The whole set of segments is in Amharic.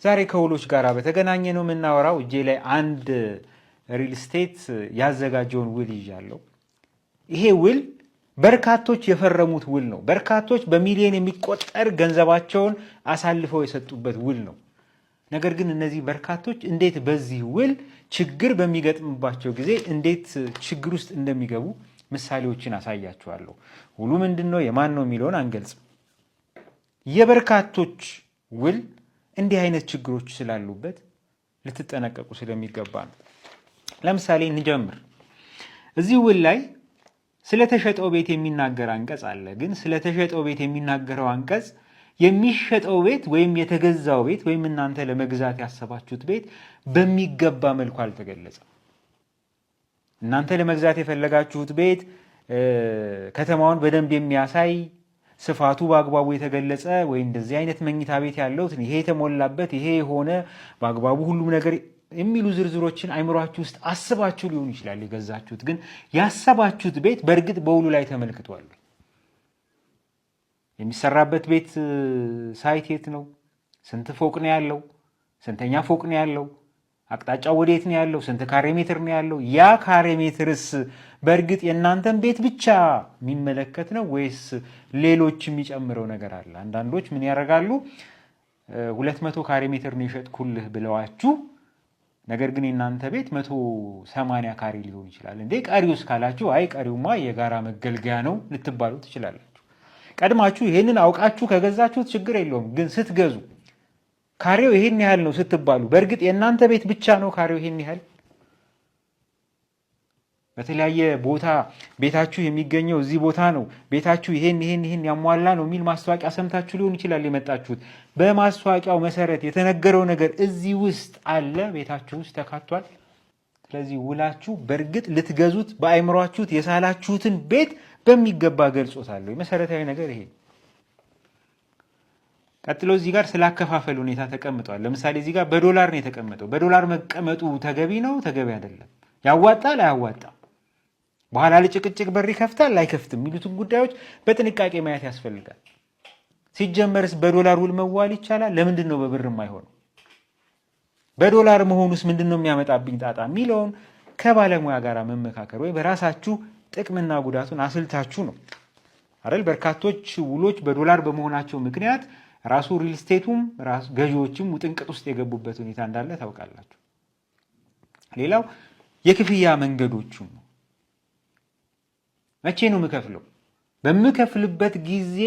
ዛሬ ከውሎች ጋር በተገናኘ ነው የምናወራው። እጄ ላይ አንድ ሪል ስቴት ያዘጋጀውን ውል ይዣለሁ። ይሄ ውል በርካቶች የፈረሙት ውል ነው። በርካቶች በሚሊዮን የሚቆጠር ገንዘባቸውን አሳልፈው የሰጡበት ውል ነው። ነገር ግን እነዚህ በርካቶች እንዴት በዚህ ውል ችግር በሚገጥምባቸው ጊዜ እንዴት ችግር ውስጥ እንደሚገቡ ምሳሌዎችን አሳያችኋለሁ። ውሉ ምንድን ነው፣ የማን ነው የሚለውን አንገልጽም። የበርካቶች ውል እንዲህ አይነት ችግሮች ስላሉበት ልትጠነቀቁ ስለሚገባ ነው። ለምሳሌ እንጀምር። እዚህ ውል ላይ ስለተሸጠው ቤት የሚናገር አንቀጽ አለ። ግን ስለተሸጠው ቤት የሚናገረው አንቀጽ የሚሸጠው ቤት ወይም የተገዛው ቤት ወይም እናንተ ለመግዛት ያሰባችሁት ቤት በሚገባ መልኩ አልተገለጸም። እናንተ ለመግዛት የፈለጋችሁት ቤት ከተማውን በደንብ የሚያሳይ፣ ስፋቱ በአግባቡ የተገለጸ ወይ እንደዚህ አይነት መኝታ ቤት ያለው፣ ይሄ የተሞላበት፣ ይሄ የሆነ፣ በአግባቡ ሁሉም ነገር የሚሉ ዝርዝሮችን አይምሯችሁ ውስጥ አስባችሁ ሊሆን ይችላል የገዛችሁት። ግን ያሰባችሁት ቤት በእርግጥ በውሉ ላይ ተመልክቷል። የሚሰራበት ቤት site የት ነው? ስንት ፎቅ ነው ያለው? ስንተኛ ፎቅ ነው ያለው? አቅጣጫው ወዴት ነው ያለው? ስንት ካሬ ሜትር ነው ያለው? ያ ካሬ ሜትርስ በእርግጥ የእናንተን ቤት ብቻ የሚመለከት ነው ወይስ ሌሎች የሚጨምረው ነገር አለ? አንዳንዶች ምን ያደርጋሉ? 200 ካሬ ሜትር ነው የሸጥኩልህ ብለዋችሁ ነገር ግን የእናንተ ቤት 180 ካሬ ሊሆን ይችላል። እንዴ ቀሪውስ ካላችሁ፣ አይ ቀሪውማ የጋራ መገልገያ ነው ልትባሉ ትችላላችሁ። ቀድማችሁ ይሄንን አውቃችሁ ከገዛችሁት ችግር የለውም። ግን ስትገዙ ካሬው ይሄን ያህል ነው ስትባሉ በእርግጥ የእናንተ ቤት ብቻ ነው ካሬው ይሄን ያህል? በተለያየ ቦታ ቤታችሁ የሚገኘው እዚህ ቦታ ነው፣ ቤታችሁ ይሄን ይሄን ይሄን ያሟላ ነው የሚል ማስታወቂያ ሰምታችሁ ሊሆን ይችላል የመጣችሁት። በማስታወቂያው መሰረት የተነገረው ነገር እዚህ ውስጥ አለ፣ ቤታችሁ ውስጥ ተካቷል። ስለዚህ ውላችሁ በእርግጥ ልትገዙት በአይምሯችሁት የሳላችሁትን ቤት በሚገባ ገልጾታል። መሰረታዊ ነገር ይሄ። ቀጥሎ እዚህ ጋር ስላከፋፈል ሁኔታ ተቀምጧል። ለምሳሌ እዚህ ጋር በዶላር ነው የተቀመጠው። በዶላር መቀመጡ ተገቢ ነው? ተገቢ አይደለም። ያዋጣል? አያዋጣም? በኋላ ለጭቅጭቅ በር ይከፍታል አይከፍትም? የሚሉትን ጉዳዮች በጥንቃቄ ማየት ያስፈልጋል። ሲጀመርስ በዶላር ውል መዋል ይቻላል? ለምንድን ነው በብር የማይሆነው? በዶላር መሆኑስ ምንድን ነው የሚያመጣብኝ ጣጣ የሚለውን ከባለሙያ ጋር መመካከር ወይ በራሳችሁ ጥቅምና ጉዳቱን አስልታችሁ ነው አይደል? በርካቶች ውሎች በዶላር በመሆናቸው ምክንያት ራሱ ሪል ስቴቱም ራሱ ገዢዎችም ውጥንቅጥ ውስጥ የገቡበት ሁኔታ እንዳለ ታውቃላችሁ። ሌላው የክፍያ መንገዶቹ ነው። መቼ ነው የምከፍለው? በምከፍልበት ጊዜ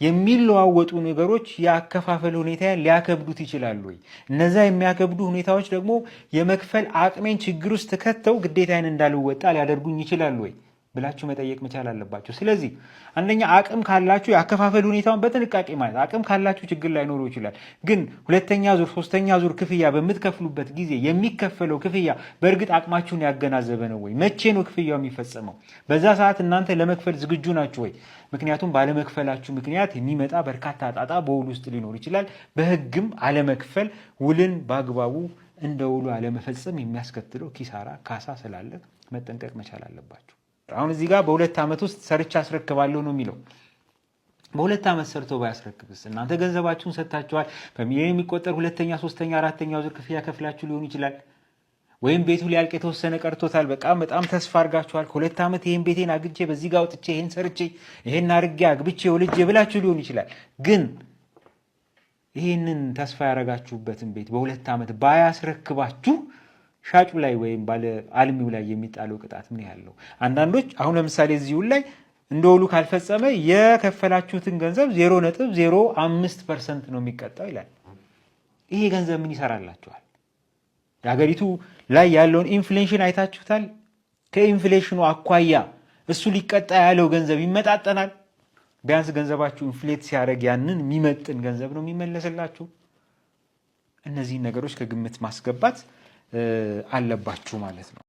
የሚለዋወጡ ነገሮች የአከፋፈል ሁኔታ ሊያከብዱት ይችላሉ ወይ? እነዛ የሚያከብዱ ሁኔታዎች ደግሞ የመክፈል አቅሜን ችግር ውስጥ ከተው ግዴታዬን እንዳልወጣ ሊያደርጉኝ ይችላሉ ወይ ብላችሁ መጠየቅ መቻል አለባችሁ። ስለዚህ አንደኛ አቅም ካላችሁ የአከፋፈል ሁኔታውን በጥንቃቄ ማለት፣ አቅም ካላችሁ ችግር ላይኖረው ይችላል። ግን ሁለተኛ ዙር ሶስተኛ ዙር ክፍያ በምትከፍሉበት ጊዜ የሚከፈለው ክፍያ በእርግጥ አቅማችሁን ያገናዘበ ነው ወይ? መቼ ነው ክፍያው የሚፈጸመው? በዛ ሰዓት እናንተ ለመክፈል ዝግጁ ናችሁ ወይ? ምክንያቱም ባለመክፈላችሁ ምክንያት የሚመጣ በርካታ ጣጣ በውል ውስጥ ሊኖር ይችላል። በህግም አለመክፈል፣ ውልን በአግባቡ እንደ ውሉ አለመፈጸም የሚያስከትለው ኪሳራ ካሳ ስላለ መጠንቀቅ መቻል አለባችሁ። አሁን እዚህ ጋር በ2 ዓመት ውስጥ ሰርቼ አስረክባለሁ ነው የሚለው። በ2 ዓመት ሰርቶ ባያስረክብስ? እናንተ ገንዘባችሁን ሰጥታችኋል። በሚሊዮን የሚቆጠር ሁለተኛ፣ ሶስተኛ፣ አራተኛው ዙር ክፍያ ከፍላችሁ ሊሆን ይችላል። ወይም ቤቱ ሊያልቅ የተወሰነ ቀርቶታል። በጣም በጣም ተስፋ አድርጋችኋል። ከ2 ዓመት ይህን ቤቴን አግኝቼ፣ በዚህ ጋር አውጥቼ፣ ይህን ሰርቼ፣ ይህን አድርጌ፣ አግብቼ፣ ወልጄ ብላችሁ ሊሆን ይችላል። ግን ይህንን ተስፋ ያደረጋችሁበትን ቤት በ2 ዓመት ባያስረክባችሁ ሻጩ ላይ ወይም ባለ አልሚው ላይ የሚጣለው ቅጣት ምን ያህል ነው? አንዳንዶች አሁን ለምሳሌ እዚሁ ላይ እንደ ውሉ ካልፈጸመ የከፈላችሁትን ገንዘብ 0.05% ነው የሚቀጣው ይላል። ይሄ ገንዘብ ምን ይሰራላችኋል? የሀገሪቱ ላይ ያለውን inflation አይታችሁታል። ከ inflation ኑ አኳያ እሱ ሊቀጣ ያለው ገንዘብ ይመጣጠናል? ቢያንስ ገንዘባችሁ inflate ሲያደርግ ያንን የሚመጥን ገንዘብ ነው የሚመለስላችሁ። እነዚህን ነገሮች ከግምት ማስገባት አለባችሁ ማለት ነው።